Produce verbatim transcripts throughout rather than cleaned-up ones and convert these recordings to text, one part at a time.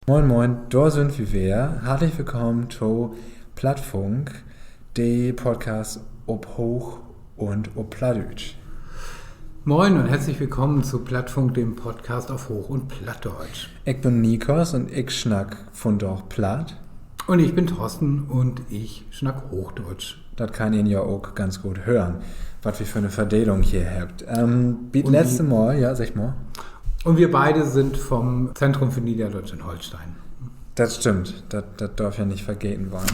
Moin, moin, dor sünd wi weer. Hartlich willkamen to Plattfunk, de Podcast op Hooch un op Plattdüütsch. Moin und herzlich willkommen zu Plattfunk, dem Podcast auf Hoch- und Plattdeutsch. Ik bün Nikos un ik snack vundaag Platt. Und ich bin Thorsten und ich schnack Hochdeutsch. Dat kann een ja ok ganz goot hören, wat wi för 'ne Verdelung hier hebbt. Ähm, bi 't letzte Mal, ja, segg mal. Und wir beide sind vom Zentrum für Niederdeutsch in Holstein. Dat stimmt, dat, dat dörv ja nich vergeten warrn.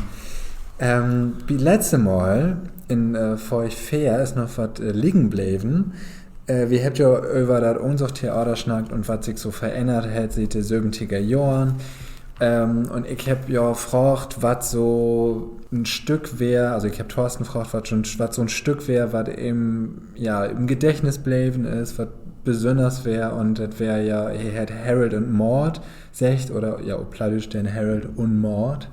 Ähm, bi 't letzte Mal in, äh, Folg veer is noch wat, äh, liggen bleven. Äh, wi hebbt ja över dat Ohnsorg-Theater snackt un wat sik so verännert hett siet de söventiger Johren. Ähm, un ik hebb ja fraagt, wat so en Stück weer, also ik hebb Thorsten fraagt, wat so 'n, wat so 'n Stück weer, wat em, ja, in't Gedächtnis bleven is, wat besünners weer, un dat weer ja, he hett Harold un Maude seggt, oder ja, op Plattdüütsch denn Harold un Maude.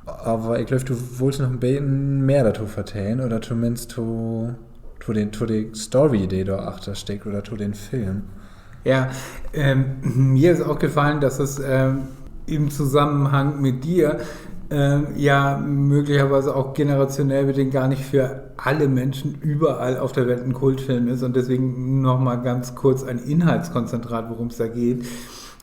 Aver ik glööv, du wullst noch en beten mehr dorto vertellen, oder tominnst to, to de, to de Story, de dor achter stickt, oder to den Film. Ja, ähm, mir ist aufgefallen, dass es, ähm, im Zusammenhang mit dir, ähm, ja möglicherweise auch generationell bedingt gar nicht für alle Menschen überall auf der Welt ein Kultfilm ist und deswegen noch mal ganz kurz ein Inhaltskonzentrat, worum es da geht.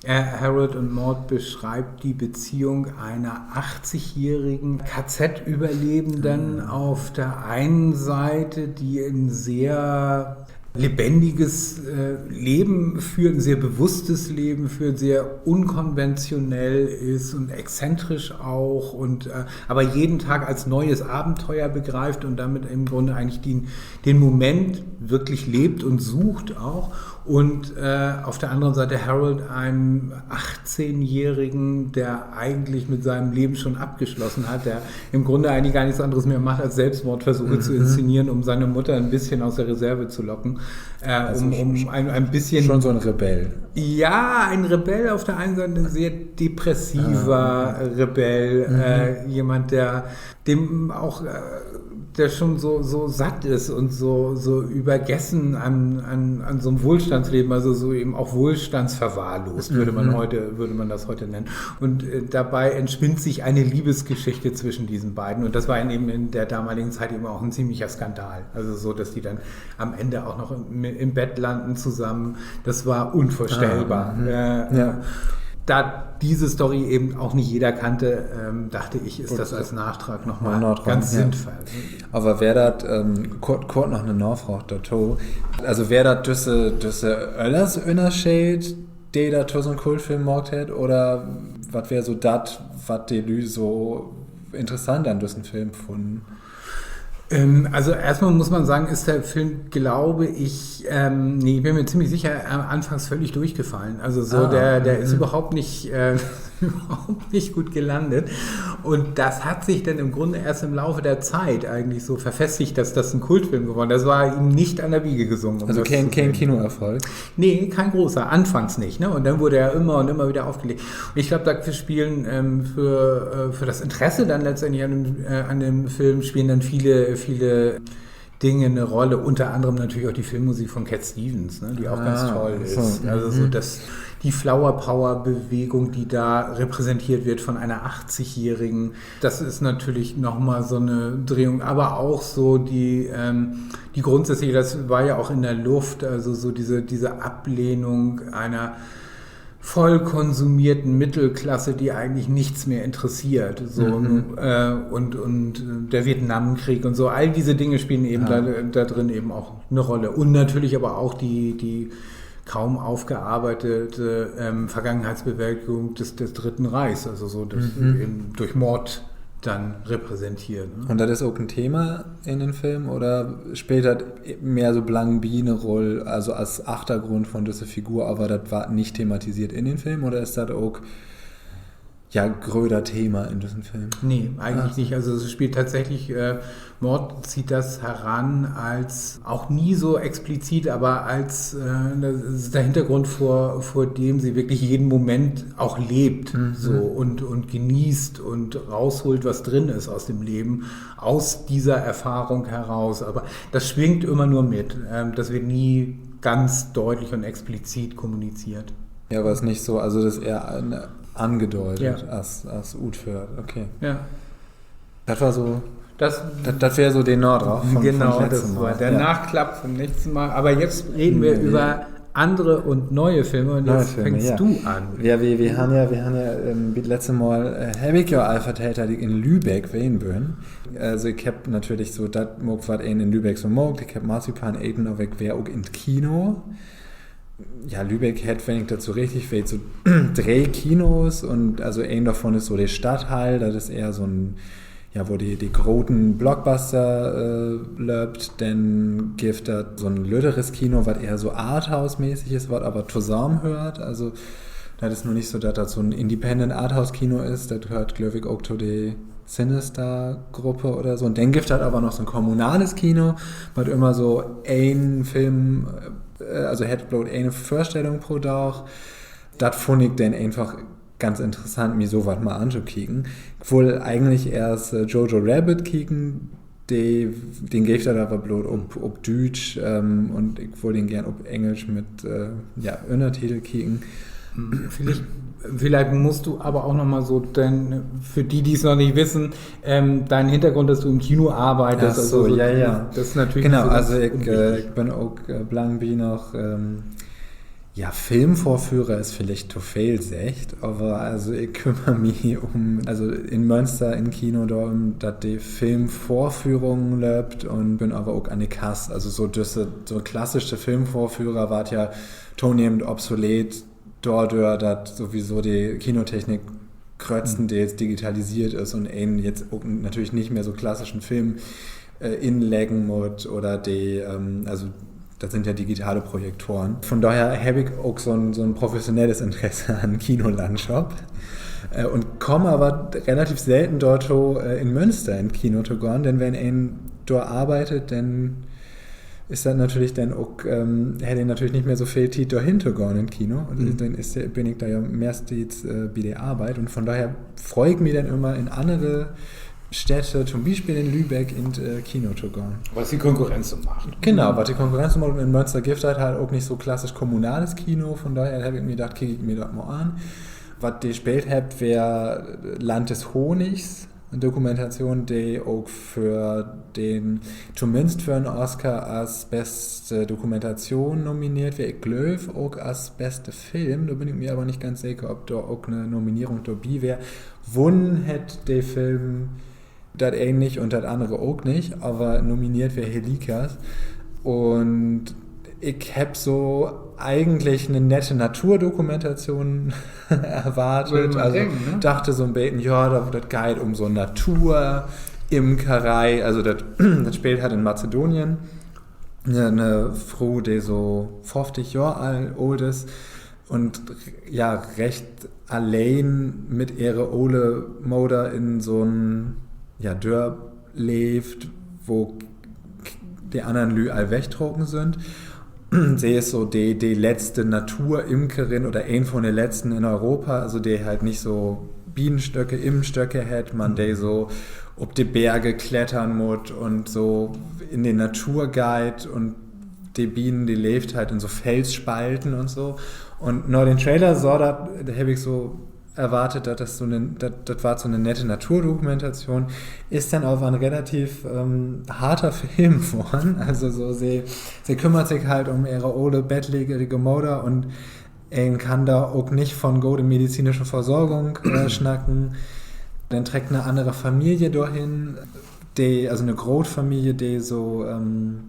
Äh, Harold und Maude beschreibt die Beziehung einer achtzig-jährigen K-Z-Überlebenden auf der einen Seite, die ein sehr lebendiges, äh, Leben führt, ein sehr bewusstes Leben führt, sehr unkonventionell ist und exzentrisch auch und, äh, aber jeden Tag als neues Abenteuer begreift und damit im Grunde eigentlich den, den Moment wirklich lebt und sucht auch. Und, äh, auf der anderen Seite Harold, einem achtzehn-Jährigen, der eigentlich mit seinem Leben schon abgeschlossen hat, der im Grunde eigentlich gar nichts anderes mehr macht, als Selbstmordversuche zu inszenieren, um seine Mutter ein bisschen aus der Reserve zu locken, äh, um, um ein, ein bisschen schon so ein Rebell. Ja, ein Rebell auf der einen Seite, ein sehr depressiver Rebell, äh, jemand, der dem auch, äh, der schon so, so satt ist und so, so übergessen an, an, an so einem Wohlstandsleben, also so eben auch wohlstandsverwahrlost, würde man heute, würde man das heute nennen. Und, äh, dabei entspinnt sich eine Liebesgeschichte zwischen diesen beiden. Und das war eben in der damaligen Zeit eben auch ein ziemlicher Skandal. Also so, dass die dann am Ende auch noch im, im Bett landen zusammen. Das war unvorstellbar. Äh, da diese Story eben auch nicht jeder kannte, ähm, dachte ich, ist das als Nachtrag noch mal ganz sinnvoll. Aver weer dat, ähm, kort, kort noch 'ne Nafraag dorto. Also weer dat düsse, düsse Öllersünnerscheed, de dat to so'n Kultfilm maakt hett, oder wat weer so dat, wat de Lüüd so interessant an düssen Film funnen? Ähm, also erstmal muss man sagen, ist der Film, glaube ich, ähm, nee, ich bin mir ziemlich sicher, äh, anfangs völlig durchgefallen. Also so, der, der ist überhaupt nicht, äh, überhaupt nicht gut gelandet. Und das hat sich dann im Grunde erst im Laufe der Zeit eigentlich so verfestigt, dass das ein Kultfilm geworden ist. Das war ihm nicht an der Wiege gesungen, um das zu sehen. Also kein, kein Kinoerfolg? Nee, kein großer. Anfangs nicht, ne? Und dann wurde er immer und immer wieder aufgelegt. Und ich glaub, da spielen, ähm, für, äh, für das Interesse dann letztendlich an dem, äh, an dem Film spielen dann viele, viele Dinge eine Rolle. Unter anderem natürlich auch die Filmmusik von Cat Stevens, ne? Die auch ganz toll ist. Also so, dass die Flower-Power-Bewegung, die da repräsentiert wird von einer achtzig-Jährigen, das ist natürlich noch mal so eine Drehung. Aber auch so die, ähm, die grundsätzliche, das war ja auch in der Luft, also so diese, diese Ablehnung einer voll konsumierten Mittelklasse, die eigentlich nichts mehr interessiert. So, äh, und, und, äh, der Vietnamkrieg und so, all diese Dinge spielen eben da, da drin eben auch eine Rolle. Und natürlich aber auch die, die kaum aufgearbeitete, ähm, Vergangenheitsbewältigung des, des Dritten Reichs, also so, das eben durch Mord dann repräsentiert, ne? Un dat is ok en Thema in den Film, oder speelt dat mehr so blangenbi 'ne Rull, also as Achtergrund von düsse Figur, aver dat warrt nich thematiseert in den Film, oder is dat ok, ja, gröter Thema in düssen Film? Nee, eigentlich nicht. Also es spielt tatsächlich, äh, Maude zieht das heran als, auch nie so explizit, aber als, äh, das ist der Hintergrund, vor, vor dem sie wirklich jeden Moment auch lebt, so, und, und genießt und rausholt, was drin ist aus dem Leben, aus dieser Erfahrung heraus. Aber das schwingt immer nur mit. Ähm, das wird nie ganz deutlich und explizit kommuniziert. Ja, aber ist nicht so, also dass er eine angedeutet as, as utföhrt. Okay. Dat weer so, dat, dat weer so de Nadrag von, von letzte Mal. De Nachklapp von letzte Mal. Aber jetzt reden wir über andere und neue Filme und jetzt fängst du an. Ja, wi, wi harrn ja, wi harrn ja, ähm, bi 't letzte Mal, äh, heff ik ja al vertellt, dat ik in Lübeck ween bün. Also ik heff natürlich so dat maakt, wat een in Lübeck so maakt. Ik heff Marzipan eten, aver ik weer ok in 't Kino. Ja, Lübeck hett, wenn ik dat so richtig weet, so dree Kinos un also een dorvon is so de Stadthalle, dat is ehr so 'n, ja, wo de, de groten Blockbuster, äh, löppt. Denn gifft dat so 'n lütteres Kino, wat ehr so Arthouse-mäßig is, wat aver tosamenhöört. Also dat is nu nich so, dat dat so 'n Independent Arthouse-Kino is. Dat höört, glööv ik, ok to de Sinister-Gruppe oder so. Un denn gifft dat aver noch so 'n kommunales Kino, wat ümmer so een Film, äh, also hett bloot ene Vörstellung pro Dag. Dat funn ik denn eenfach ganz interessant, mi so wat mal antokieken. Ik wull egentlich eerst, äh, Jojo Rabbit kieken, de, den geev dat aver bloot op, op Düütsch, ähm, un ik wull den geern op Engelsch mit, äh, ja, Ünnertitel kieken. Vielleicht, vielleicht musst du aber auch noch mal so, denn für die, die es noch nicht wissen, ähm, deinen Hintergrund, dass du im Kino arbeitest, also so, ja, ja. Dat is natürlich genau, also ik, äh, ik bün ok, äh, blangenbi noch, ähm, ja, Filmvorführer is villicht to veel seggt, aver also ik kümmer mi üm, also in Mönster in Kino dorüm, dat de Filmvorführung löppt un bün aver ok an de Kass. Also so düsse, so klassische Filmvorführer warrt ja to'n Enn obsolet, dordör, dat sowieso de Kinotechnik gröttstendeels digitaliseert is un een jetzt ok natürlich nich mehr so klassischen Film, äh, inleggen mutt oder de, ähm, also dat sünd ja digitale Projektoren. Von dorher heff ik ok so 'n, so 'n professionelles Interesse an Kinolandschop. Äh, un kaam aver relativ selten dorto, äh, in Mönster in Kino to gahn, denn wenn een dor arbeidt, denn is dat natürlich denn ok, ähm, hett een natürlich nich mehr so veel Tiet, dorhen to gahn in Kino. Un denn is, bün ik dor ja mehrstens, äh, bi de Arbeit. Un von dorher frei ik mi denn ümmer, in annere Städte, to'n Bispeel in Lübeck, in 't, äh, Kino to gahn. Wat de Konkurrenz so maakt. Genau, wat de Konkurrenz so maakt. Un in Mönster gifft dat halt ok nich so klassisch kommunales Kino. Von dorher heff ik mi dacht, kiek ik mi dat mal an. Wat de speelt hebbt, weer Land des Honigs. 'Ne Dokumentation, de ok för den, tominnst för 'n Oscar as beste Dokumentation nomineert weer. Ik glööv ok as beste Film. Dor bün ik mi aver nich ganz seker, of dor ok 'ne Nomineerung dorbi weer. Wunnen hett de Film dat een nich un dat annere ok nich, aver nomineert weer he liekers. Un ik heff so egentlich 'ne nette Naturdokumentation erwartet. Also dacht so 'n beten, ja, dat, dat geiht üm so 'n Naturimkerei. Also dat, dat speelt halt in Mazedonien. 'Ne, 'ne Fru, de so föfftig Johr al oolt is un, ja, recht alleen mit ehre ole Moder in so 'n, ja, Dörp leevt, wo de annern Lüüd al wegtrocken sünd. Se is so de, de letzte Naturimkerin oder een von de letzten in Europa, also de halt nich so Bienenstöcke, Immenstöcke hett, man de so op de Berge klettern mutt un so in de Natur geiht un de Bienen, de leevt halt in so Felsspalten un so. Un na den Trailer so, dat, dat heff ik so erwartet, dat dat so 'ne, dat, dat warrt so 'ne nette Naturdokumentation, is denn aver 'n relativ, ähm, harter Film worrn. Also so, se, se kümmert sik halt üm ehre ole, bettlägerige Moder un een kann dor ok nich von gode medizinische Versorgung, äh, snacken. Denn treckt 'ne annere Familie dorhen, de, also 'ne Grootfamilie, de so, ähm,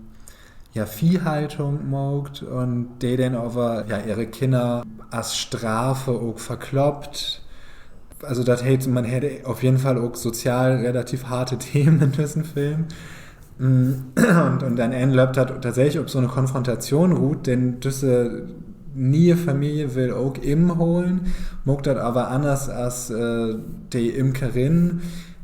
ja, Viehhaltung maakt un de denn aver, ja, ehre Kinner as Strafe ok verkloppt. Also dat heet, man hett op jeden Fall ok sozial relativ harte Themen in düssen Film. Un, un an'n Enn löppt dat tatsächlich op so 'ne Konfrontation rut, denn düsse ne'e Familie will ok Immen holen, maakt dat aver anners as, äh, de Imkerin,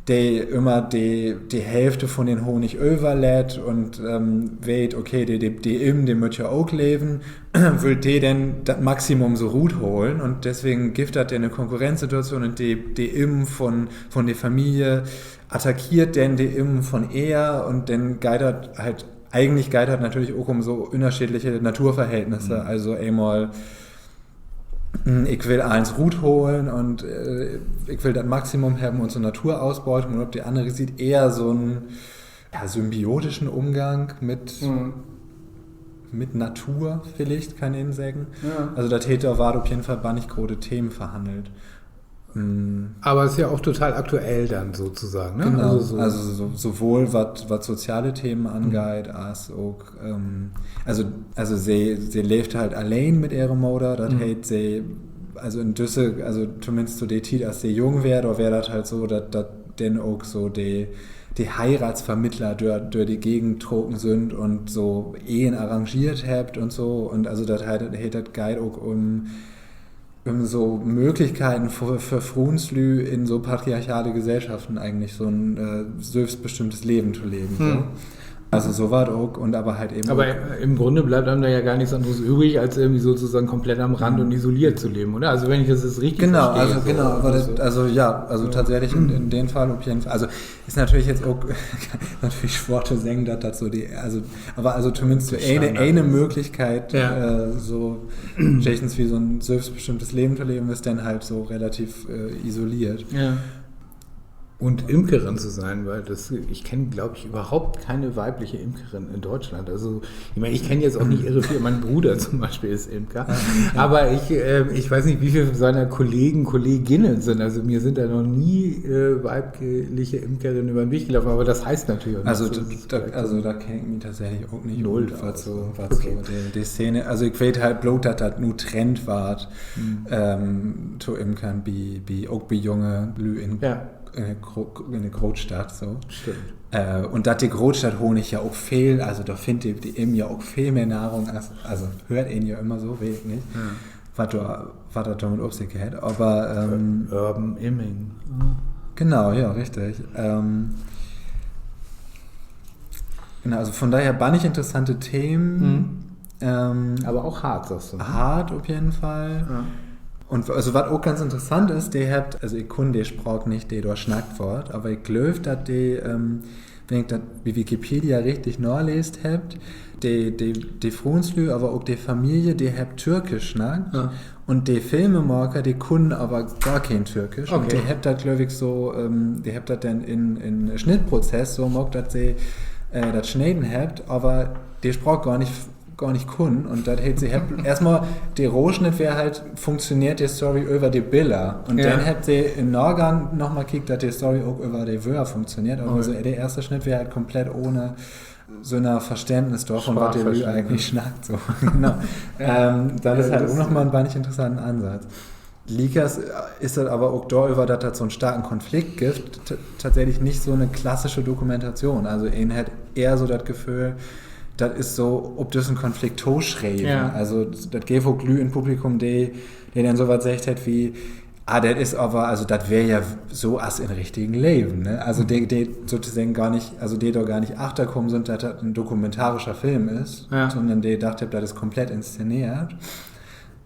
de ümmer de, de Hälfte von den Honig överlett un, ähm, weet, okay, de, de, de Immen, de mööt ja ok leven, wüllt de denn dat Maximum so rutholen un deswegen gifft dat denn 'ne Konkurrenzsituation un de, de Immen von, von de Familie attackeert denn de Immen von ehr un denn geiht dat halt, egentlich geiht dat natürlich ok üm so ünnerscheedliche Naturverhältnisse. Also eenmal ik will allens rutholen un ik will dat Maximum hebben un so Naturausbeutung un op de annere Siet ehr so 'n, ja, symbiotischen Umgang mit, mit Natur villicht, kann een seggen. Also dat heet, dor warrt op jeden Fall bannig grote Themen verhannelt. Aber ist ja auch total aktuell dann sozusagen, ne? Genau, also so, also so, sowohl wat, wat soziale Themen angeiht, as ok, also, also se, se leevt halt alleen mit ehre Moder, dat heet, se, also in düsse, also tominnst to de Tiet, as se jung weer, dor weer dat halt so, dat, dat denn ok so de, de Heiratsvermittler dör, dör de Gegend trocken sünd un so Ehen arrangeert hebbt un so. Un also dat heet, dat geiht ok üm, üm so Mööglichkeiten för, för Fruenslüüd in so patriarchale Gesellschaften eigentlich so 'n sülvstbestimmtes Leven to leven, so. Also so wat ok, un aber halt even. Aber im Grunde bleibt einem da ja gar nichts anderes übrig, als irgendwie sozusagen komplett am Rand und isoliert zu leben, oder? Also wenn ich das jetzt richtig verstehe. Genau, also genau, aber also ja, also tatsächlich in, in dem Fall op jeden Fall. Also is natürlich jetzt ok natürlich swoor to seggen, dat dat so de, also, aber also tominnst so ene, ene Mööglichkeit, so, jichtenswie so 'n sülvstbestimmtes Leven to leven, is denn halt so relativ isoliert. Und Imkerin zu sein, weil das, ich kenne, glaube ich, überhaupt keine weibliche Imkerin in Deutschland. Also, ich meine, ich kenne jetzt auch nicht irre viel. Mein Bruder zum Beispiel ist Imker. Aber ich, äh, ich weiß nicht, wie viele seiner Kollegen Kolleginnen sind. Also, mir sind da noch nie äh, weibliche Imkerinnen über den Weg gelaufen. Aber das heißt natürlich auch nichts. Also, dat, also, dat kenn ik mi tatsächlich ok nich ut, wat so, wat so de, de Szene. Also, ik weet halt bloot, dat dat nu Trend warrt, ähm, to imkern bi, bi, ok bi junge Lüüd in, in de Gro-, in de Grootstadt, so. Äh, un dat de Grootstadthonig ja ok veel, also dor finnt de, de Imm ja ok veel mehr Nahrung as, also höört een ja ümmer so, weet ik nich, wat dor, wat dat dormit op sik hett, aver, ähm, Urban Imming. Genau, ja, richtig. Ähm, genau, also von daher bannig interessante Themen. Ähm, aber auch hart, sagst du, ne? Hart op jeden Fall. Un also, wat ok ganz interessant is, de hebbt, also ik kunn de Spraak nich, de dor snackt warrt, aver ik glööv, dat de, ähm, wenn ik dat bi Wikipedia richtig naleest hebb, de, de, de Fruenslüüd, aver ok de Familie, de hebbt Türkisch snackt. Un de Filmemaker, de kunnen aver gor keen Türkisch. Un de hebbt dat, glööv ik, so, ähm, de hebbt dat denn in, in Snittprozess so maakt, dat se, äh, dat sneden hebbt, aver de Spraak gor nich, gor nich kunnen. Un dat heet, se hebbt eerstmal, de Rohschnitt weer halt, funktioneert de Story över de Biller. Un denn hebbt se in'n Nagang nochmal kiekt, dat de Story ok över de Wöör funktioneert. Aver so, de eerste Snitt weer halt komplett ohne so 'n Verständnis dorvon, wat de Lüüd eigentlich snackt, so. Genau. Ähm, dat is halt ok nochmal en bannig interessanten Ansatz. Liekers is dat aver ok doröver, dat dat so 'n starken Konflikt gifft, t-, tatsächlich nich so 'ne klassische Dokumentation. Also een hett ehr so dat Geföhl, dat is so op düssen Konflikt toschreven. Also dat geev ok Lüüd in't Publikum, de, de denn so wat seggt hett wie, ah, dat is aver, also dat weer ja so as in'n richtigen Leven, ne? Also de, de sotoseggen gor nich, also de dor gor nich achterkamen sünd, dat dat en dokumentarischer Film is, sonnern de dacht hebbt, dat is komplett inszeneert.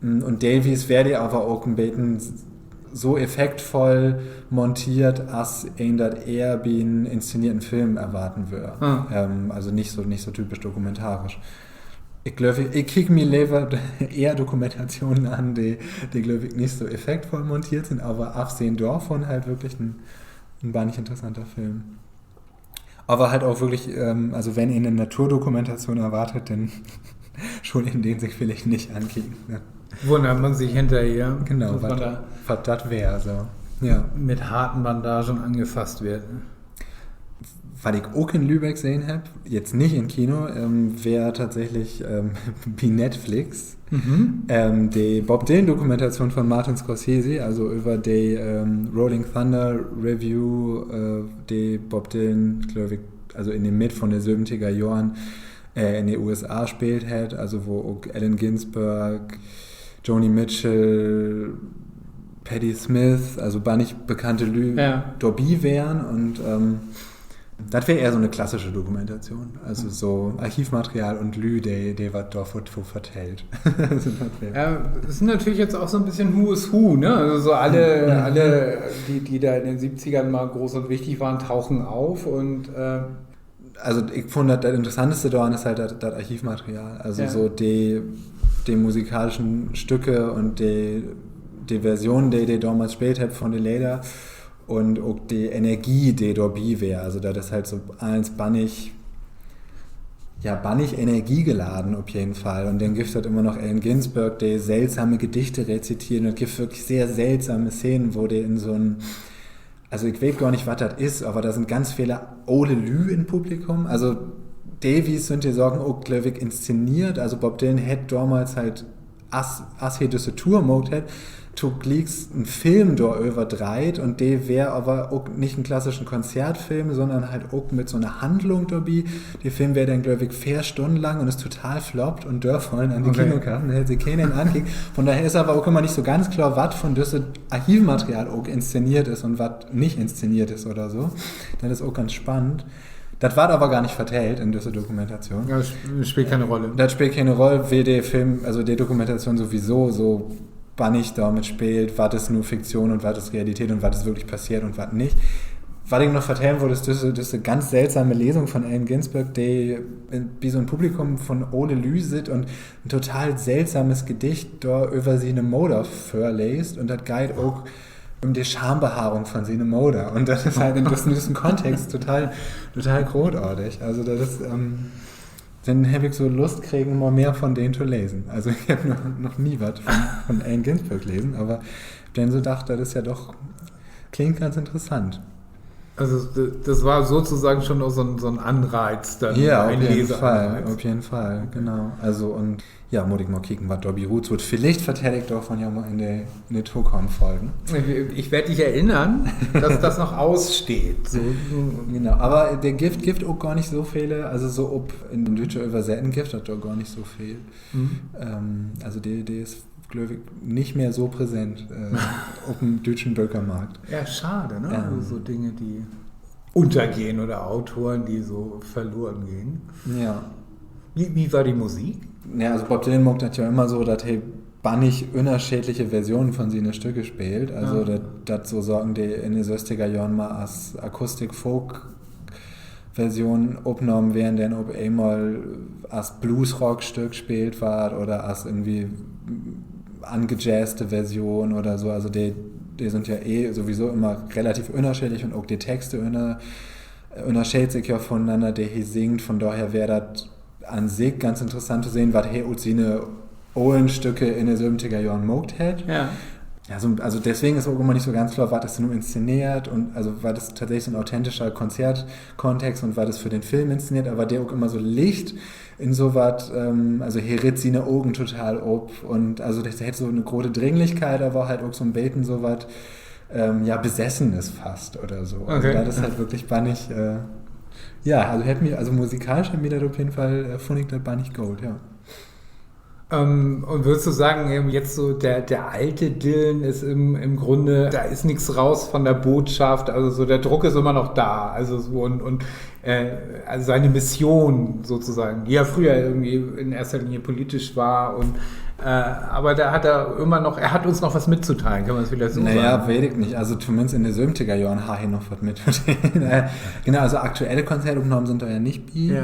Un deelwies weer de aver ok en beten so effektvoll monteert, as een dat ehr bi en inszeneerten Film erwarten wöör. Ähm, also nich so, nich so typisch dokumentarisch. Ik glööv, ik, ik kiek mi lever ehr Dokumentationen an, de, de, glööv ik, nich so effektvoll monteert sünd, aver afsehn dorvon halt wirklich en, en bannig interessanter Film. Aver halt ok wirklich, ähm, also wenn een 'ne Naturdokumentation erwartet, denn schull een den sik villicht nich ankieken, ne? Wundert man sich hinterher, genau, wat dat weer, so. Ja. Mit harten Bandagen angefasst wird. Wat ik ok in Lübeck sehn hebb, jetzt nich in Kino, ähm, weer tatsächlich, ähm, bi Netflix, ähm, de Bob-Dylan-Dokumentation von Martin Scorsese, also över de, ähm, Rolling Thunder Revue, äh, de Bob Dylan, glööv ik, also in de Midd von de söventiger Johren, äh, in de U S A speelt hett, also wo ok Allen Ginsberg, Joni Mitchell, Patti Smith, also bannig bekannte Lüüd dorbi weren un, ähm, dat weer ehr so 'ne klassische Dokumentation, also so Archivmaterial un Lüüd, de, de wat dorto vertellt. Also dat weer, äh, is natürlich jetzt auch so 'n bisschen Who is Who, ne? Also so alle, alle, die, die da in den Siebzigern mal groß und wichtig waren, tauchen auf und, äh, Also ik funn, dat, dat Interessanteste doran is halt dat, dat Archivmaterial. Also so de, de musikalischen Stücke un de, de Version, de de domals speelt hebbt von de Leder un ok de Energie, de dorbi weer. Also dat is halt so allens bannig, ja, bannig energiegeladen op jeden Fall. Un denn gifft dat immer noch Allen Ginsberg, de seltsame Gedichte reziteert. Un dat gifft wirklich sehr seltsame Szenen, wo de in so 'n, also ik weet gor nich, wat dat is, aver dor sünd ganz vele ole Lüüd in Publikum. Also deelwies sünd de Saken ok, glööv ik, inszeniert. Also Bob Dylan hett domals halt, as, as he düsse Tour maakt hett, toglieks en Film doröver dreiht, un de weer aver ok nich en klassischen Konzertfilm, sonnern halt ok mit so 'ne Handlung dorbi. De Film weer denn, glööv ik, veer Stünnen lang un is total floppt un dörfullen an de Kinokassen, hett sik keeneen ankeken. Von dorher is aver ok immer nich so ganz kloor, wat von düsse Archivmaterial ok inszeniert is un wat nich inszeniert is oder so. Dat is ok ganz spannend. Dat warrt aver gor nich vertellt in düsse Dokumentation. Dat speelt kene Rolle, wiel de Film, also de Dokumentation sowieso so bannig dormit speelt, wat is nu Fiktion un wat is Realität un wat is wirklich passeert un wat nich. Wat ik noch vertellen wull, is düsse, düsse ganz seltsame Lesung von Allen Ginsberg, de bi so 'n Publikum von ole Lüüd sitt un en total seltsames Gedicht dor över siene Moder vörleest. Un dat geiht ok üm de Schambehaarung von siene Moder. Un dat is halt in düssen, düssen Kontext total, total grootartig. Also dat is, denn heff ik so Lust kregen, mal mehr von den to lesen. Also ik heff noch, noch nie wat von, von Allen Ginsberg lesen, aver denn so dacht, dat is ja doch, klingt ganz interessant. Also das war sozusagen schon auch so ein, so ein Anreiz, dann, ja, op jeden Fall, genau. Also un ja, mutt ik mal kieken, wat dorbi rutsüht. Villicht vertell ik dorvon ja mal in de, in de tokamen Folgen. Ich werd dich erinnern, dass das noch aussteht. So. Genau, aver de gifft, gifft ok gor nich so vele, also so op, in düütsche Översetten gifft dat doch gor nich so veel. Also de, de is, glööv ik, nich mehr so präsent op den düütschen Bökermarkt. Ja, schade, ne? Also so Dinge, die untergehen oder Autoren, die so verloren gehen. Ja. Wie, wie war die Musik? Ja, also Bob Dylan maakt dat ja immer so, dat he bannig ünnerscheedliche Versionen von siene Stücke speelt. Also dat, dat so Saken, de in de sösstiger Johren mal as Akustik-Folk-Version opnahmen weren, denn op eenmal as Bluesrock-Stück speelt warrt oder as irgendwie angejazzte Version oder so. Also de, de sünd ja eh sowieso immer relativ ünnerscheedlich un ok de Texte ünner-, ünnerscheedt sik ja vonenanner, de he singt. Von dorher weer dat an sik ganz interessant to sehn, wat he ut siene olen Stücke in de söventiger Johren maakt hett. Ja, so, also deswegen is ok immer nich so ganz kloor, wat is nu inszeneert un also wat is tatsächlich so 'n authentischer Konzertkontext un wat is för den Film inszeneert, aver de ok immer so licht in so wat, also he ritt siene Ogen total op un also dat hett so 'ne grote Dringlichkeit, aver halt ok so 'n beten so wat, ja, Besessenes fast oder so. Also dat is halt wirklich bannig, ja, also hett mi, also musikalisch hett mi dat op jeden Fall, funn ik dat bannig goot, ja. Ähm, und würdest du sagen, eben jetzt so der, der alte Dylan ist im, im Grunde, da ist nichts raus von der Botschaft, also so der Druck ist immer noch da, also so und, und äh, also seine Mission sozusagen, die ja früher irgendwie in erster Linie politisch war und äh, aber da hat er immer noch, er hat uns noch was mitzuteilen, kann man es vielleicht so sagen? Naja, weet ik nich. Also tominnst in de söventiger Johren harr he noch wat mit. Genau, also aktuelle Konzertopnahmen sünd dor ja nich bi.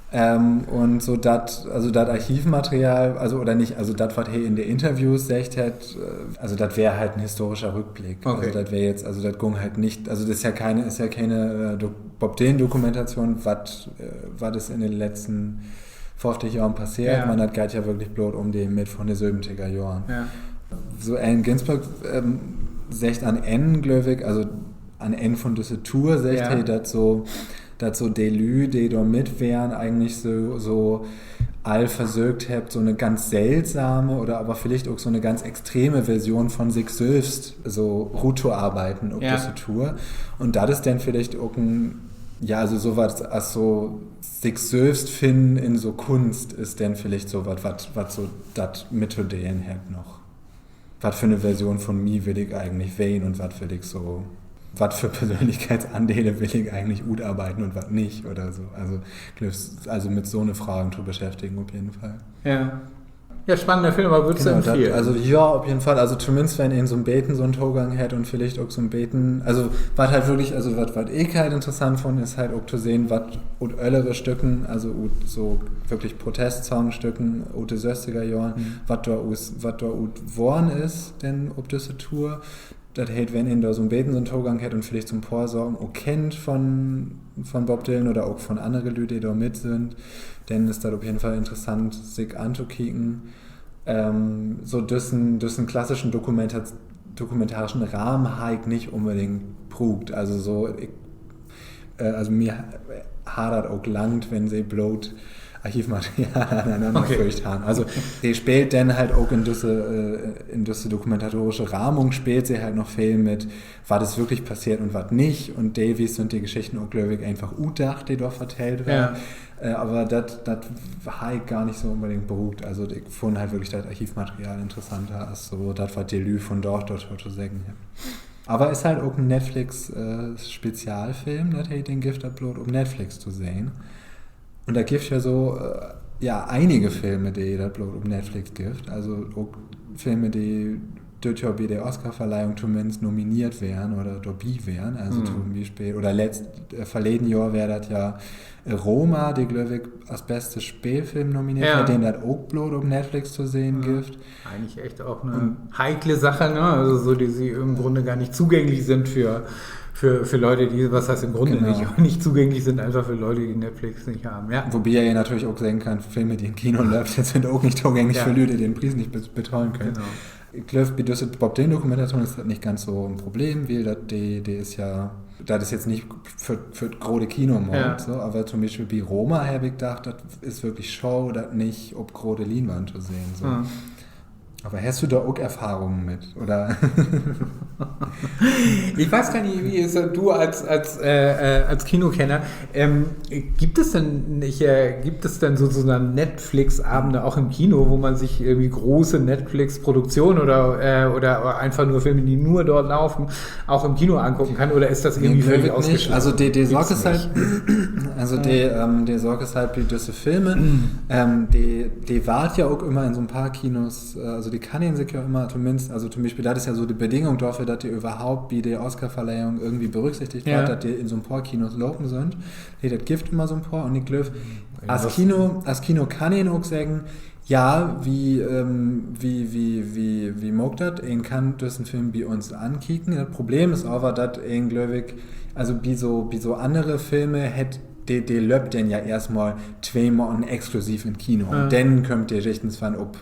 Ähm, un so dat, also dat Archivmaterial, also oder nich, also dat, wat he in de Interviews seggt hett, äh, also dat weer halt en historischer Rückblick. Also dat weer jetzt, also dat gung halt nich, also dat is ja kene, is ja kene äh, Bob-Dylan-Dokumentation, wat, äh, wat is in de letzten föfftig Johren passeert, man dat geiht ja würklich bloot üm de Midd von de söventiger Johren. So Allen Ginsberg ähm, seggt an Enn, glööv ik, also an Enn von düsse Tour seggt he, dat so, dat so de Lüüd, de dor mit weren, egentlich so, so all versöcht hebbt, so 'ne ganz seltsame oder aver villicht ok so 'ne ganz extreme Version von sik sülvst so ruttoarbeiden op düsse Tour. Un dat is denn villicht ok en, ja, also so wat as so sik sülvst finnen in so Kunst is denn villicht so wat, wat, wat so dat mittodelen hett noch. Wat för 'ne Version von mi will ik egentlich ween un wat will ik so, wat för Persönlichkeitsandele will ik egentlich utarbeiden un wat nich oder so. Also, also mit so 'ne Fragen to beschäftigen op jeden Fall. Ja, spannender Film, aver würdst du empfehlen? Also ja, op jeden Fall. Also tominnst, wenn een so'n beten so'n Togang hett un villicht ok so'n beten, also wat halt würklich, also wat, wat ik halt interessant funn, is halt ok to sehn, wat ut öllere Stücken, also ut so würklich Protestsongstücken ut de sösstiger Johren, wat dor ut, wat dor ut worrn is, denn op düsse Tour. Dat heet, wenn een dor so'n beten so'n Togang hett un villicht so'n poor Saken ok kennt von, von Bob Dylan oder ok von annere Lüüd, de dor mit sünd, denn is dat op jeden Fall interessant, sik antokieken. So düssen, düssen klassischen dokumenta-, dokumentarischen Rahmen harr ik nich unbedingt bruukt. Also so, ik, also mi harr dat ok langt, wenn se bloot Archivmaterial anenanner föögt harrn. Also, de speelt denn halt ok in düsse, in düsse dokumentatorische Rahmung speelt se halt noch veel mit, wat is würklich passeert un wat nich. Un deelwies sünd de Geschichten ok, glööv ik, eenfach utdacht, de dor vertellt weern. Aver dat, dat harr ik gor nich so unbedingt bruukt. Also, ik funn halt würklich dat Archivmaterial interessanter as so dat, wat de Lüüd vundaag dorto to seggen hebbt. Aver is halt ok en Netflix-Spezialfilm, dat heet, den gifft dat bloot op Netflix to sehn. Un dat gifft ja so, ja, enige Filme, de dat bloot op Netflix gifft. Also ok Filme, de düt Johr bi de Oscarverleihung tominnst nomineert weren oder dorbi weren. Also to'n Bispeel, oder letzt-, verleden Johr weer dat ja Roma, de, glööv ik, as beste Speelfilm nomineert weer, den dat ok bloot op Netflix to sehn gifft. Eigentlich echt ok 'ne heikle Sache, ne? Also so, de, de in Grunde gor nich zugänglich sünd för, för, för Leute, de, wat heet in Grunde nich, nich zugänglich sünd, eenfach för Leute, de Netflix nich hebben, ja. Wobi een natürlich ok seggen kann, Filme, de in Kino löppt, sünd ok nich togänglich för Lüüd, de den Pries nich be-, betahlen köönt. Ik glööv, bi düsse Bob-Dylan-Dokumentation is dat nich ganz so 'n Problem, wiel dat, de, de is ja, dat is jetzt nich för, för 't grote Kino maakt, so, aver to'n Bispeel bi Roma heff ik dacht, dat is würklich schaad, dat nich op grote Lienwand to sehn, so. Aver hest du dor ok Erfahrungen mit, oder? Ik weet gor nich, wo is dat, du as, as, as Kinokenner, gibt es denn nich, gibt es denn sozusagen Netflix-Abende auch im Kino, wo man sich irgendwie große Netflix-Produktionen oder, oder, oder einfach nur Filme, die nur dort laufen, auch im Kino angucken kann, oder ist das irgendwie völlig ausgeschlossen? Also de, de Saak is halt, also de, de Saak is halt bi düsse Filme, de, de warrt ja ok ümmer in so'n poor Kinos, also de kann een sik ja ümmer tominnst, also to'n Bispeel, dat is ja so de Bedingung dorför, dat de överhaupt bi de Oscarverleihung irgendwie berücksichtigt warrt, dat de in so'n poor Kinos lopen sünd. Nee, dat gifft ümmer so'n poor. Un ik glööv, as Kino, as Kino kann een ok seggen, ja, wi, wi, wi, wi maakt dat, een kann düssen Film bi uns ankieken. Dat Problem is aver, dat een, glööv ik, also bi so, bi so annere Filme hett, de, de löppt denn ja eerstmal twee Maanden exklusiv in Kino. Un denn kümmt de jichtenswann op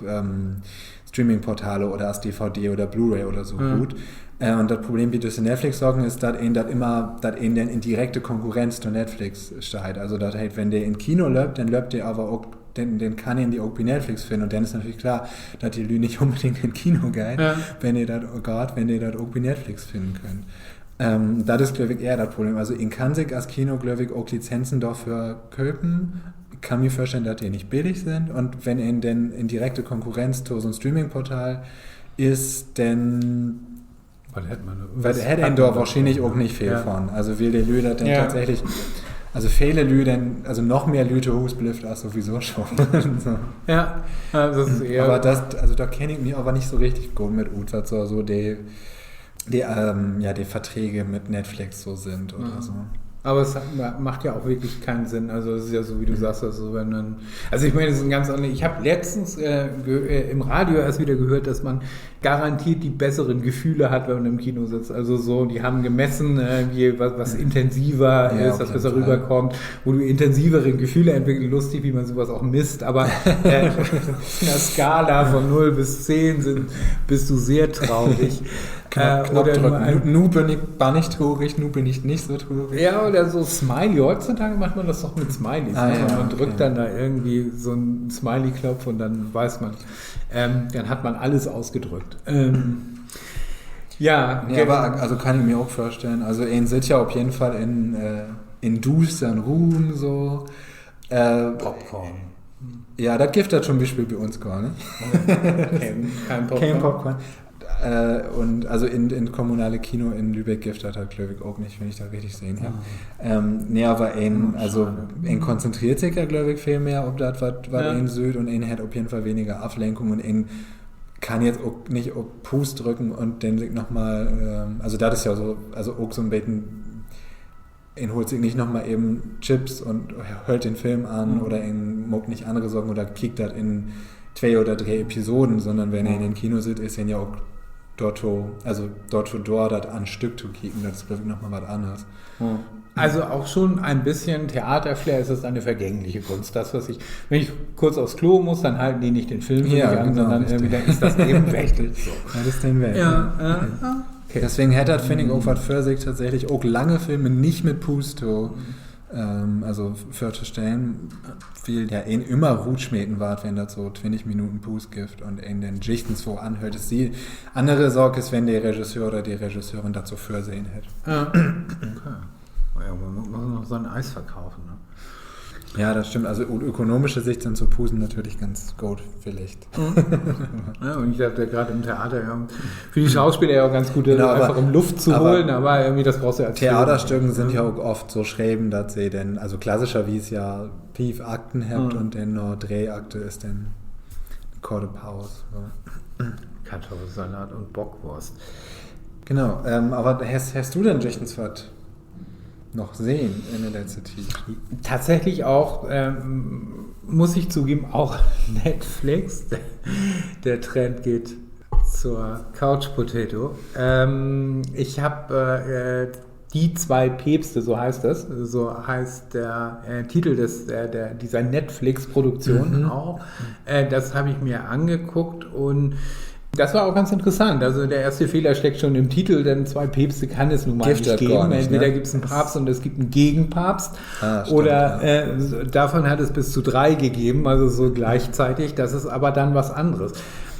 Streaming-Portale oder as D V D oder Blu-ray oder so rut. Un dat Problem bi düsse Netflix-Saken is, dat een dat ümmer, dat een denn in direkte Konkurrenz to Netflix steiht. Also dat heet, wenn de in Kino löppt, denn löppt de aver ok, denn, denn kann een de ok bi Netflix finnen. Un denn is natürlich klar, dat de Lüüd nich unbedingt in Kino geiht, wenn de dat, graad wenn de dat ok bi Netflix finnen köönt. Dat is, glööv ik, ehr dat Problem. Also een kann sik as Kino, glööv ik, ok Lizenzen dorför köpen. Kann mi vörstellen, dat de nich billig sünd. Un wenn een denn in direkte Konkurrenz to so'n Streaming-Portal is, denn hett een dor wohrschienlich ok nich veel von. Also wiel de Lüüd dat denn tatsächlich, also vele Lüüd denn, also noch mehr Lüüd to Huus blifft as sowieso schon. Aver dat, also dor kenn ik mi aver nich so richtig goot mit ut, wat so, so de, de, ja, de Verträge mit Netflix so sünd oder so. Aber es hat, ma-, macht ja auch wirklich keinen Sinn. Also es ist ja so, wie du sagst, also wenn man, also ich meine, es ist ein ganz anderes, ich habe letztens, äh, ge-, äh, im Radio erst wieder gehört, dass man garantiert die besseren Gefühle hat, wenn man im Kino sitzt. Also so, die haben gemessen, äh, wie, was, was intensiver ist, was besser rüberkommt. Wo du intensivere Gefühle entwickeln, lustig, wie man sowas auch misst, aber, äh, auf einer Skala von null bis zehn sind, bist du sehr traurig. Äh, oder nur ein Nu, nu bün ik bannig trurig, nu bün ik nich so trurig. Ja, oder so Smiley. Heutzutage macht man das doch mit Smileys, ne? Man drückt dann da irgendwie so einen Smiley-Knopf und dann weiß man, ähm, dann hat man alles ausgedrückt. Ähm, ja, nee, aber also kann ik mi ok vörstellen. Also een sitt ja op jeden Fall in, äh, in düüstern Ruum so. Popcorn. Ja, dat gifft dat to'n Bispeel bi uns gor nich. Kein, kein Popcorn. Kein Popcorn. Äh, un also in, in kommunale Kino in Lübeck gifft dat halt, glööv ik, ok nich, wenn ik dat richtig sehn heff. Ähm, nee, aver een, also een konzentreert sik ja, glööv ik, veel mehr op dat, wat, wat een süht, un een hett op jeden Fall weniger Aflenkung un een kann jetzt ok nich op Paus drücken un denn sik noch mal, ähm, also dat is ja so, also ok so 'n beten, een hoolt sik nich noch mal even Chips un höört den Film an oder een maakt nich annere Saken oder kiekt dat in twee oder dree Episoden, sonnern wenn een in Kino sitt, is een ja ok dorto, also dorto dor, dat an Stück to kieken, dat is, glööv ik, noch mal wat anners. Also auch schon ein bisschen Theaterflair ist es eine vergängliche Kunst. Das, was ich, wenn ich kurz aufs Klo muss, dann halten die nicht den Film für mich an, genau, sondern irgendwie, dann ist das eben weg. So. Dat is denn weg. Ja, ja. Deswegen hett dat, finn ik, ok wat för sik, tatsächlich ok lange Filme nich mit Paus to, ähm, also vörtostellen, wiel ja een ümmer rutsmeten warrt, wenn dat so twintig Minuten Paus gifft un een denn jichtenswo anhöllt. Is de annere Saak is, wenn de Regisseur oder de Regisseurin dat so vörsehn hett. Ja, man muss noch so 'n Eis verkaufen, ne? Ja, dat stimmt. Also ut ökonomische Sicht sünd so Pausen natürlich ganz goot villicht. Ja, un ik glööv, dat graad in't Theater, ja, för de Schauspieler ja ok ganz goot, eenfach üm Luft to holen, aver irgendwie, dat bruuchst du as Theaterstücken sünd ja ok oft so schreven, dat se denn, also klassischerwies ja fief Akten hebbt un denn na dree Akte is denn 'ne korte Paus, so. Kartoffelsalat un Bockwurst. Genau, ähm, aver hest, hest du denn jichtens wat noch sehn in de letzte Tiet? Tatsächlich auch, ähm, muss ich zugeben, auch Netflix. Der Trend geht zur Couch Potato. Ähm, ich hab, äh, äh, Die zwei Päpste, so heißt das, so heißt der, äh, Titel des, der, der, dieser Netflix-Produktion auch. Äh, das hab ich mir angeguckt und das war auch ganz interessant. Also der erste Fehler steckt schon im Titel, denn zwei Päpste kann es nun mal nicht geben. Entweder gibt's einen Papst und es gibt einen Gegenpapst oder, äh, davon hat es bis zu drei gegeben, also so gleichzeitig. Das ist aber dann was anderes.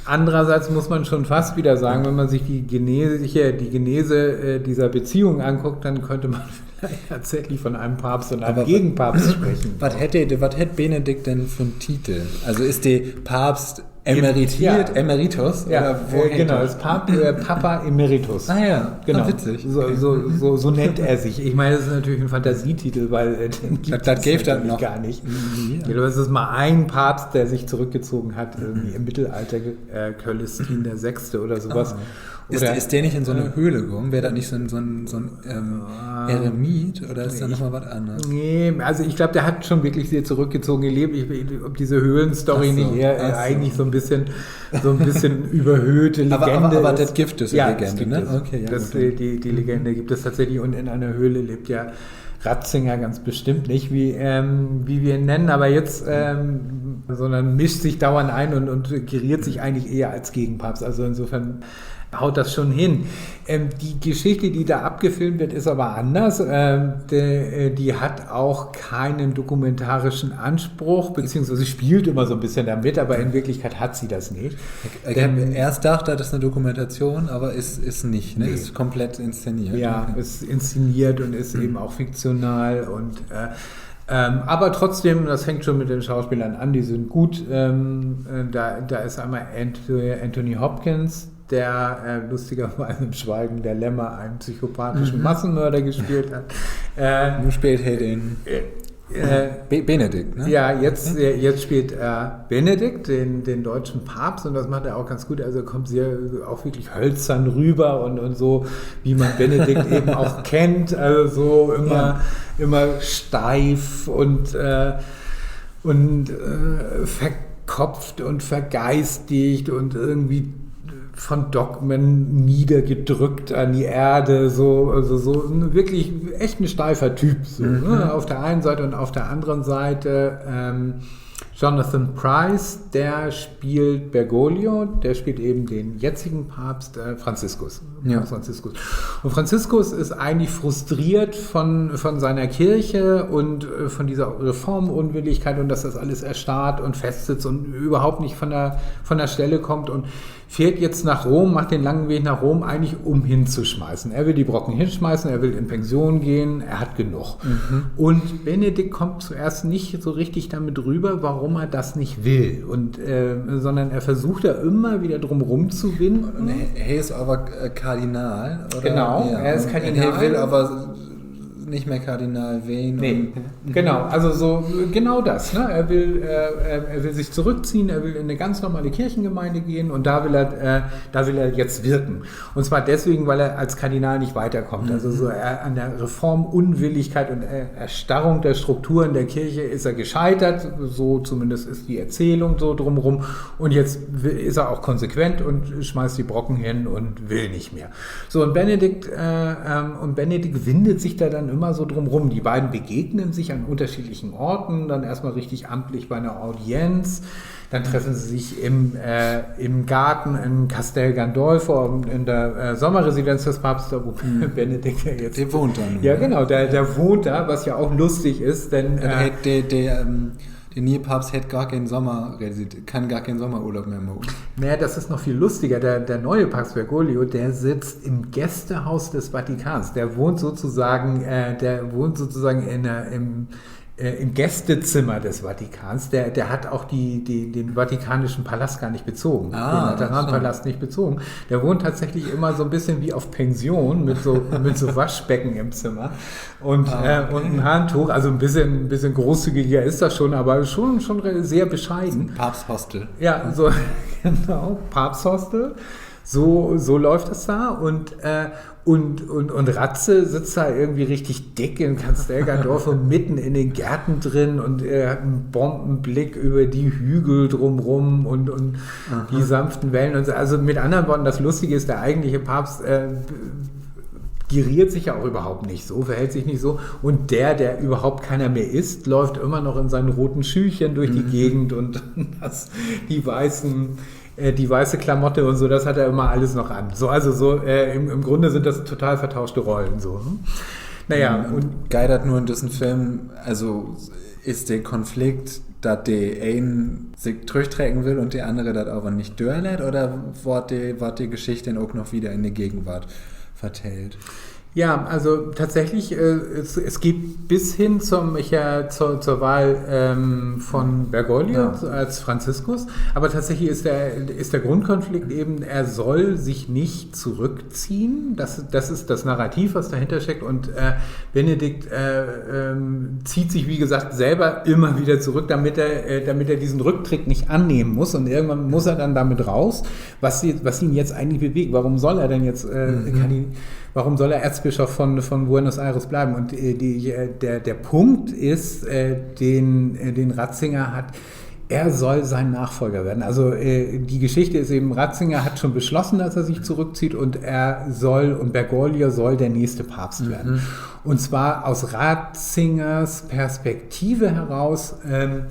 Andererseits muss man schon fast wieder sagen, wenn man sich die Genese, hier, die Genese, äh, dieser Beziehung anguckt, dann könnte man vielleicht tatsächlich von einem Papst und einem Gegenpapst sprechen. Wat hett de, wat hett Benedikt denn för 'n Titel? Also is de Papst emeritiert, emeritus, oder wo, äh, genau, ist Pap-, äh, Papa Emeritus. Ah ja, genau. Witzig. So, so, so, so nennt er sich. Ich meine, das ist natürlich ein Fantasietitel, weil, äh, den gibt es natürlich gar nicht. Ich glaube, dass es mal einen Papst, der sich zurückgezogen hat, irgendwie im Mittelalter, äh, Coelestin der Sechste oder sowas. Is de nich in so 'ne Höhle gahn? Weer dat nich so 'n, so 'n, so 'n, ähm, Eremit oder is dat noch mal wat anners? Nee, also ich glaube, der hat schon wirklich sehr zurückgezogen gelebt. Ich, ob diese Höhlenstory nicht eher, äh, eigentlich so ein bisschen, so ein bisschen überhöhte Legende ist. Aver dat gifft düsse Legende, ne? Okay, ja, gut, denn. Die, die Legende gibt es tatsächlich und in einer Höhle lebt ja Ratzinger ganz bestimmt nicht, wie, ähm, wie wir ihn nennen, aber jetzt, ähm, sondern mischt sich dauernd ein und, und geriert sich eigentlich eher als Gegenpapst. Also insofern haut das schon hin. Ähm, die Geschichte, die da abgefilmt wird, ist aber anders. Ähm, die, äh, die hat auch keinen dokumentarischen Anspruch, beziehungsweise spielt immer so ein bisschen damit, aber in Wirklichkeit hat sie das nicht. Ik heff eerst dacht, dat is 'ne Dokumentation, aver is, is nich, ne? Nee. Is komplett inszeniert. Ja, ist inszeniert und ist eben auch fiktional und, äh, ähm, aber trotzdem, das fängt schon mit den Schauspielern an, die sind gut. Ähm, äh, da, da ist einmal Ant-, äh, Anthony Hopkins, der, äh, lustigerweise im Schweigen der Lämmer einen psychopathischen Massenmörder gespielt hat. Nu speelt he den Benedikt, ne? Ja, jetzt, äh, jetzt spielt er Benedikt, den, den deutschen Papst, und das macht er auch ganz gut. Also er kommt sehr, auch wirklich hölzern rüber und, und so, wie man Benedikt eben auch kennt. Also so immer, immer steif und, äh, und, äh, verkopft und vergeistigt und irgendwie von Dogmen niedergedrückt an die Erde, so, also so ein wirklich echt ein steifer Typ, so, ne? Auf der einen Seite und auf der anderen Seite, ähm, Jonathan Pryce, der spielt Bergoglio, der spielt eben den jetzigen Papst, äh, Franziskus. Ja. Papst Franziskus. Und Franziskus ist eigentlich frustriert von, von seiner Kirche und, äh, von dieser Reformunwilligkeit und dass das alles erstarrt und festsitzt und überhaupt nicht von der, von der Stelle kommt und fährt jetzt nach Rom, macht den langen Weg nach Rom, eigentlich um hinzuschmeißen. Er will die Brocken hinschmeißen, er will in Pension gehen, er hat genug. Und Benedikt kommt zuerst nicht so richtig damit rüber, warum warum er das nicht will. Und, äh, sondern er versucht da immer wieder drum rumzuwinden. He, he is aver, äh, Kardinal, oder? Genau, ja, er ist Kardinal. He will aver nich mehr Kardinal ween. Nee, genau, also so, genau das, ne? Er will, äh, er, er will sich zurückziehen, er will in eine ganz normale Kirchengemeinde gehen und da will er, äh, da will er jetzt wirken. Und zwar deswegen, weil er als Kardinal nicht weiterkommt. Also so er, an der Reformunwilligkeit und Er-, Erstarrung der Strukturen der Kirche ist er gescheitert. So zumindest ist die Erzählung so drumrum. Und jetzt wi-, ist er auch konsequent und schmeißt die Brocken hin und will nicht mehr. So, und Benedikt, äh, ähm, und Benedikt windet sich da dann immer so drum rum. Die beiden begegnen sich an unterschiedlichen Orten, dann erstmal richtig amtlich bei einer Audienz. Dann treffen sie sich im, äh, im Garten in Castel Gandolfo, in der, äh, Sommerresidenz des Papstes, da wo Benedikt ja jetzt De wahnt dor nu, ja, ne? Genau, der, der wohnt da, was ja auch lustig ist, denn, äh, de, de, ähm, de ne'e Papst hett gar keen Sommerresi-, kann gar keen Sommerurlaub mehr maken. Naja, das ist noch viel lustiger. Der, der neue Papst Bergoglio, der sitzt im Gästehaus des Vatikans. Der wohnt sozusagen, äh, der wohnt sozusagen in der, im, äh, im Gästezimmer des Vatikans. Der, der hat auch die, die, den vatikanischen Palast gar nicht bezogen, den Lateranpalast nicht bezogen. Der wohnt tatsächlich immer so ein bisschen wie auf Pension mit so, mit so Waschbecken im Zimmer und, äh, und ein Handtuch. Also ein bisschen, ein bisschen großzügiger ist das schon, aber schon, schon re-, sehr bescheiden. Papsthostel. Ja, so, genau, Papsthostel. So, so läuft das da und, äh, und, und, und Ratze sitzt da irgendwie richtig dick in Castel Gandolfo mitten in den Gärten drin und, äh, hat einen Bombenblick über die Hügel drumrum und, und die sanften Wellen und so. Also mit anderen Worten, das Lustige ist, der eigentliche Papst, äh, geriert sich ja auch überhaupt nicht so, verhält sich nicht so. Und der, der überhaupt keiner mehr ist, läuft immer noch in seinen roten Schüchen durch die Gegend und das, die weißen, äh, die weiße Klamotte und so, das hat er immer alles noch an. So, also so, äh, im, im Grunde sind das total vertauschte Rollen, so, ne? Naja, un geiht dat nu in düssen Film, also is de Konflikt, dat de een sik trüchtrecken will un de annere dat aver nich dörlett, oder word de, word de Geschicht denn ok noch wieder in de Gegenwart vertellt? Ja, also tatsächlich, äh, es, es geht bis hin zum, ja, zur, zur Wahl, ähm, von Bergoglio als Franziskus. Aber tatsächlich ist der, ist der Grundkonflikt eben, er soll sich nicht zurückziehen. Das, das ist das Narrativ, was dahinter steckt. Und, äh, Benedikt, äh, ähm, zieht sich, wie gesagt, selber immer wieder zurück, damit er, äh, damit er diesen Rücktritt nicht annehmen muss. Und irgendwann muss er dann damit raus, was sie, was ihn jetzt eigentlich bewegt. Warum soll er denn jetzt, äh, kann ihn, warum soll er Erzbischof von, von Buenos Aires bleiben? Und, äh, die, äh, der, der Punkt ist, äh, den, äh, den Ratzinger hat, er soll sein Nachfolger werden. Also, äh, die Geschichte ist eben, Ratzinger hat schon beschlossen, dass er sich zurückzieht und er soll, und Bergoglio soll der nächste Papst werden. Und zwar aus Ratzingers Perspektive heraus, ähm,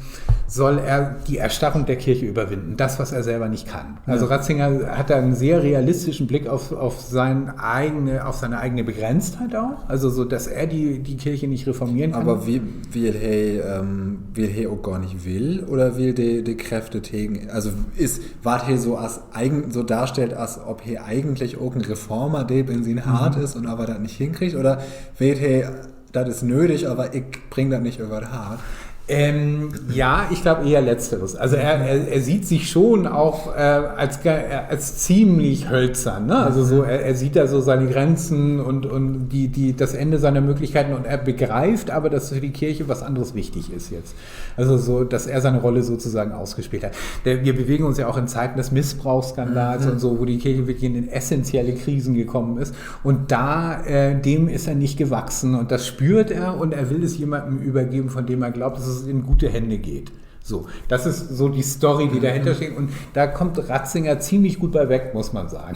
soll er die Erstarrung der Kirche überwinden, das, was er selber nicht kann. Also Ratzinger hat da einen sehr realistischen Blick auf, auf sein eigene, auf seine eigene Begrenztheit auch, also so, dass er die, die Kirche nicht reformieren kann. Aver wiel, wiel he, ähm, wiel he ok gor nich will, oder wiel de, de Kräfte tegen, also is, warrt he so as eigen-, so darstellt, as of he egentlich ok en Reformer deep in sien Hart is un aver dat nich henkriggt, oder weet he, dat is nödig, aver ik bring dat nich över 't Hart? Ähm, ja, ich glaube eher Letzteres. Also er, er, er sieht sich schon auch, äh, als, ge- äh, als ziemlich hölzern, ne? Also so, er, er sieht da so seine Grenzen und, und die, die, das Ende seiner Möglichkeiten und er begreift aber, dass für die Kirche was anderes wichtig ist jetzt. Also so, dass er seine Rolle sozusagen ausgespielt hat. Der, wir bewegen uns ja auch in Zeiten des Missbrauchsskandals und so, wo die Kirche wirklich in essentielle Krisen gekommen ist. Und da, äh, dem ist er nicht gewachsen und das spürt er und er will es jemandem übergeben, von dem er glaubt, dass es in gute Hände geht. So, das ist so die Story, die dahinter steht. Und da kommt Ratzinger ziemlich gut bei weg, muss man sagen.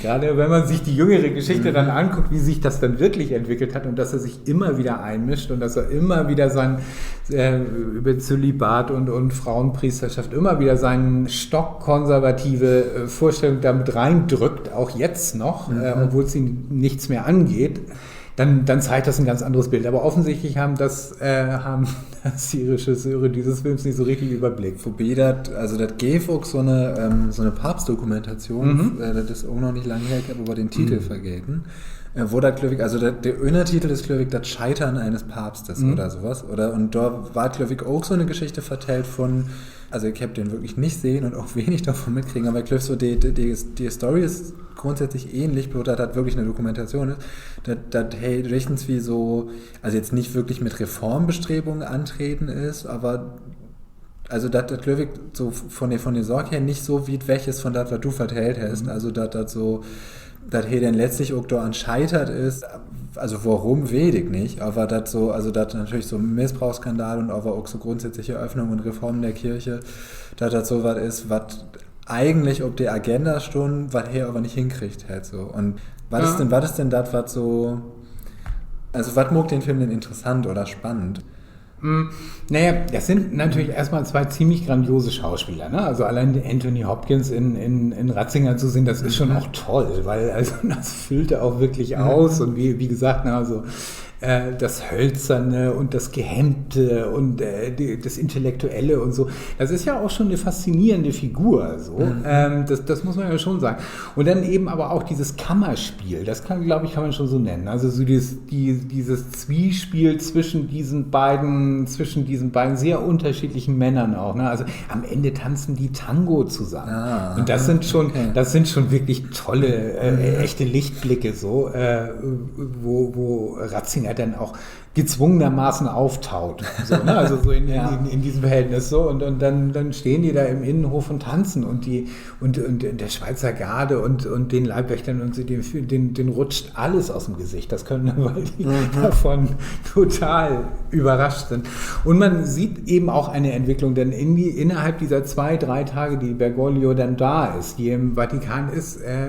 Gerade wenn man sich die jüngere Geschichte dann anguckt, wie sich das dann wirklich entwickelt hat und dass er sich immer wieder einmischt und dass er immer wieder sein, äh, über Zölibat und, und Frauenpriesterschaft immer wieder seine stockkonservative, äh, Vorstellung damit reindrückt, auch jetzt noch, äh, obwohl es ihn nichts mehr angeht, dann, dann zeigt das ein ganz anderes Bild. Aber offensichtlich haben das, äh, haben das die Regisseure dieses Films nicht so richtig überblickt. Wobi dat, also dat geev ok so 'ne, ähm, so 'ne Papstdokumentation, äh, dat is ok noch nich lang her, ik heff aver den Titel vergeten. Wo dat, glööv ik, also de Ünnertitel is, glööv ik, Dat Scheitern eines Papstes oder so wat. Oder, un dor warrt, glööv ik, ok so 'ne Geschichte vertellt vun, also ik heff den würklich nich sehn un ok wenig dorvun mitkregen, aver ik glööv so, de Story is grundsätzlich ähnlich, bloots dat dat würklich 'ne Dokumentation is, dat he jichtenswie so, also jetzt nich würklich mit Reformbestrebungen antreden is, aver also dat, dat glööv ik, so vun de Saak her nich so wiet weg is vun dat, wat du vertellt hest. Also dat dat so, dat he denn letztlich ok doran scheitert is, also worüm, weet ik nich, aver dat so, also dat natürlich so Missbruuksskandal un aver ok so grundsätzliche Öffnung un Reform in de Kirche, dat dat so wat is, wat egentlich op de Agenda stunn, wat he aver nich henkregen hett, so. Un wat is denn, wat is denn dat, wat so, also wat maakt den Film denn interessant oder spannend? Naja, das sind natürlich erstmal zwei ziemlich grandiose Schauspieler, ne? Also allein Anthony Hopkins in, in, in Ratzinger zu sehen, das ist schon auch toll, weil also das füllt er auch wirklich aus und wie, wie gesagt, ne, also äh, das Hölzerne und das Gehemmte und äh, die, das Intellektuelle und so. Das ist ja auch schon eine faszinierende Figur, so. Ähm, das, das muss man ja schon sagen. Und dann eben aber auch dieses Kammerspiel, das kann, glaube ich, kann man schon so nennen. Also so dieses, die, dieses Zwiespel zwischen diesen beiden, zwischen diesen beiden sehr unterschiedlichen Männern auch. Ne? Also am Ende tanzen die Tango zusammen. Und das sind schon, das sind schon wirklich tolle, äh, echte Lichtblicke, so, äh, wo, wo Ratzinger dann auch gezwungenermaßen auftaut. So, ne? Also so in, in, in diesem Verhältnis so. Und, und dann, dann stehen die da im Innenhof und tanzen und die, und, und der Schweizer Garde und, und den Leibwächtern und so, den, den, den rutscht alles aus dem Gesicht. Das können, weil die davon total überrascht sind. Und man sieht eben auch eine Entwicklung, denn in die, innerhalb dieser zwei, drei Tage, die Bergoglio dann da ist, die im Vatikan ist, äh,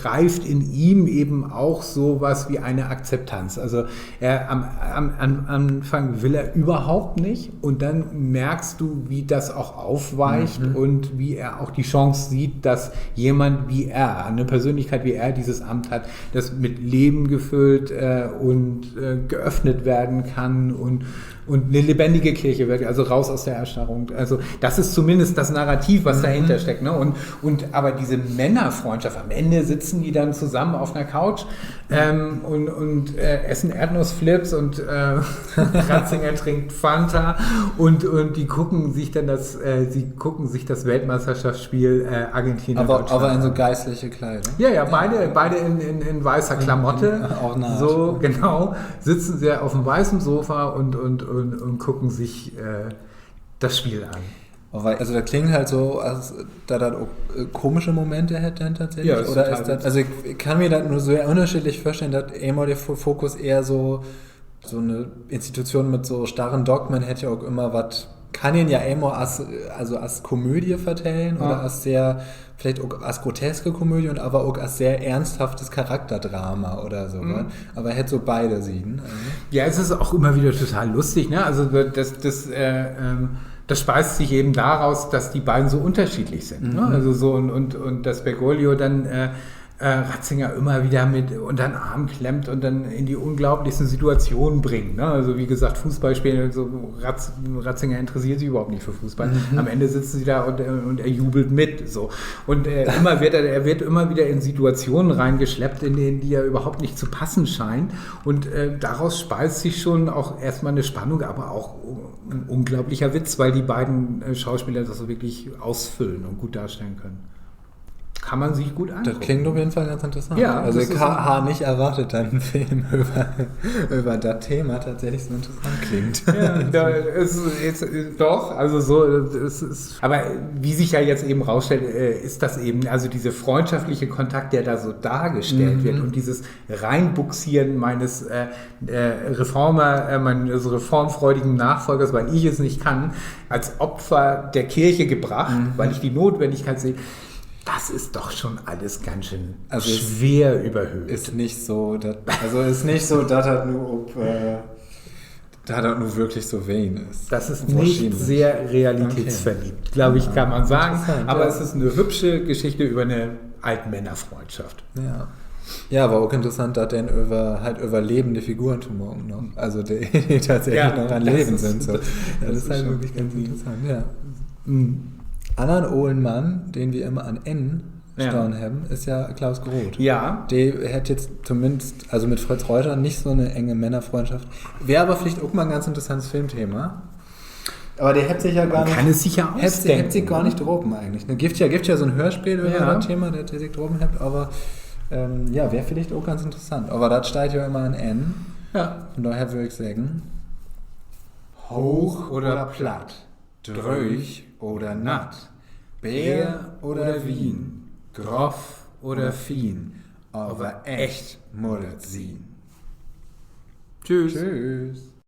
reift in ihm eben auch so was wie eine Akzeptanz. Also er, am, am, am Anfang will er überhaupt nicht und dann merkst du, wie das auch aufweicht und wie er auch die Chance sieht, dass jemand wie er, eine Persönlichkeit wie er dieses Amt hat, das mit Leben gefüllt äh, und äh, geöffnet werden kann und und eine lebendige Kirche wird, also raus aus der Erstarrung. Also das ist zumindest das Narrativ, was dahinter steckt. Ne? Und, und aber diese Männerfreundschaft, am Ende sitzen die dann zusammen auf einer Couch ähm, und, und äh, essen Erdnussflips und äh, Ratzinger trinkt Fanta und, und die gucken sich dann das, äh, sie gucken sich das Weltmeisterschaftsspiel äh, Argentinien. Aber, aber in so geistliche Kleider. Ja, ja, beide, beide in, in, in weißer Klamotte. Auch so, genau. Sitzen sie auf dem weißen Sofa und, und, und, und gucken sich äh, das Spiel an. Also dat klingt halt so, as dat dat ok äh, komische Momente hett denn tatsächlich. Oder is dat, also ik, ik kann mi dat nur sehr ünnerscheedlich vörstellen, dat eenmal de Fokus ehr so, so 'ne Institution mit so starren Dogmen hett ja ok ümmer wat, kann een ja eenmal as, also as Komödie vertellen oder as sehr, villicht ok as groteske Komödie un aver ok as sehr eernsthaftes Charakterdrama oder so wat. Aver hett so beide Sieden. Ja, es ist auch immer wieder total lustig, ne? Also das, das, äh, ähm, das speist sich eben daraus, dass die beiden so unterschiedlich sind. Ne? Also so und, und, und dass Bergoglio dann äh, äh, Ratzinger immer wieder mit unter den Arm klemmt und dann in die unglaublichsten Situationen bringt. Ne? Also wie gesagt, Fußballspielen, so Ratz, Ratzinger interessiert sich überhaupt nicht für Fußball. Am Ende sitzen sie da und, und er jubelt mit. So. Und äh, immer wird er, er wird immer wieder in Situationen reingeschleppt, in denen die er überhaupt nicht zu passen scheint. Und äh, daraus speist sich schon auch erstmal eine Spannung, aber auch ein unglaublicher Witz, weil die beiden äh, Schauspieler das so wirklich ausfüllen und gut darstellen können. Kann man sich gut angucken. Dat klingt op jeden Fall ganz interessant. Ja, also ik harr nich erwartet, dat en Film över, över dat Thema tatsächlich so interessant klingt. Ja, da ist jetzt, doch, also so, es ist, aber wie sich ja jetzt eben rausstellt, äh, ist das eben, also dieser freundschaftliche Kontakt, der da so dargestellt wird und dieses Reinbuxieren meines äh, äh, Reformer, äh, meines reformfreudigen Nachfolgers, weil ich es nicht kann, als Opfer der Kirche gebracht, weil ich die Notwendigkeit sehe, das ist doch schon alles ganz schön also schwer überhöht. Is nich so, dat, also is nich so, dat dat nu op, äh, dat dat nu wirklich so ween is. Das ist nicht sehr realitätsverliebt, glaube ich, kann man sagen. Aber es ist eine hübsche Geschichte über eine Altmännerfreundschaft. Ja, aver ok interessant, dat denn över, halt över lebende Figuren to maken, ne? Also de, de tatsächlich noch an Leven sünd, so. Dat is halt wirklich ganz interessant, ja. Annern olen Mann, den wi immer an Enn stahn hebben, is ja Klaus Groth. Ja. De hett jetzt tominnst, also mit Fritz Reuter nich so 'ne enge Männerfreundschaft. Weer aver villicht ok mal en ganz interessantes Filmthema. Aver de hebbt sik ja, kann sik ja, hebbt sik gor nich drapen egentlich, ne? Gifft ja, gifft ja so 'n Höörspeel över dat Thema, dat de sik drapen hebbt, aver, ähm, ja, weer villicht ok ganz interessant. Aver dat steiht ja ümmer an Enn. Ja. Vun dorher wöör ik seggen: Hooch oder platt, dröög oder natt, Beer oder Wien, groff oder fien, aver echt mutt dat sien. Tschüss. Tschüss.